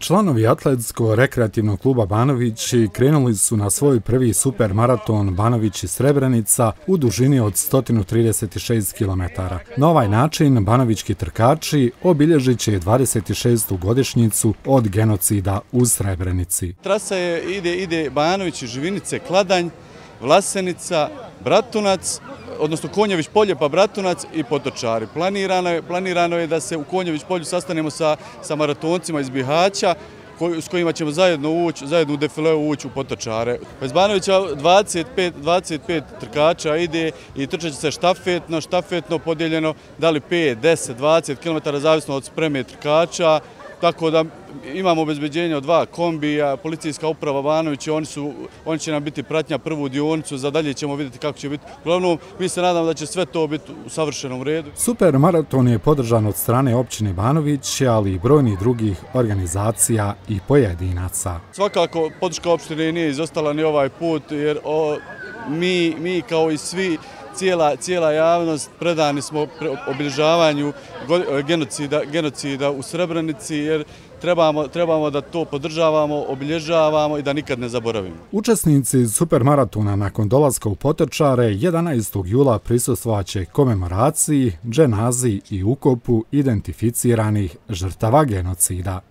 Članovi Atletsko-rekreativnog kluba Banovići krenuli su na svoj prvi supermaraton Banovići Srebrenica u dužini od 136 km. Na ovaj način banovićki trkači obilježit će 26. godišnjicu od genocida u Srebrenici. Trasa ide Banovići, Živinice, Kladanj, Vlasenica, Bratunac, odnosno Konjević polje pa Bratunac i Potočari. Planirano je da se u Konjević polju sastanemo sa maratoncima iz Bihaća s kojima ćemo zajedno u defileu ući u Potočare. Iz Banovića 25 trkača ide i trčat će se štafetno podijeljeno, da li 5, 10, 20 km, zavisno od spreme trkača. Tako da imamo obezbeđenje od 2 kombija, policijska uprava Banović, oni će nam biti pratnja prvu dionicu, za dalje ćemo vidjeti kako će biti. Uglavnom, mi se nadamo da će sve to biti u savršenom redu. Supermaraton je podržan od strane općine Banović, ali i brojnih drugih organizacija i pojedinaca. Svakako, podrška opštine nije izostala ni ovaj put, jer mi kao i svi, cijela javnost predani smo obilježavanju genocida u Srebrenici, jer trebamo da to podržavamo, obilježavamo i da nikad ne zaboravimo. Učesnici supermaratona nakon dolaska u Potočare 11. jula prisustvovaće komemoraciji, dženazi i ukopu identificiranih žrtava genocida.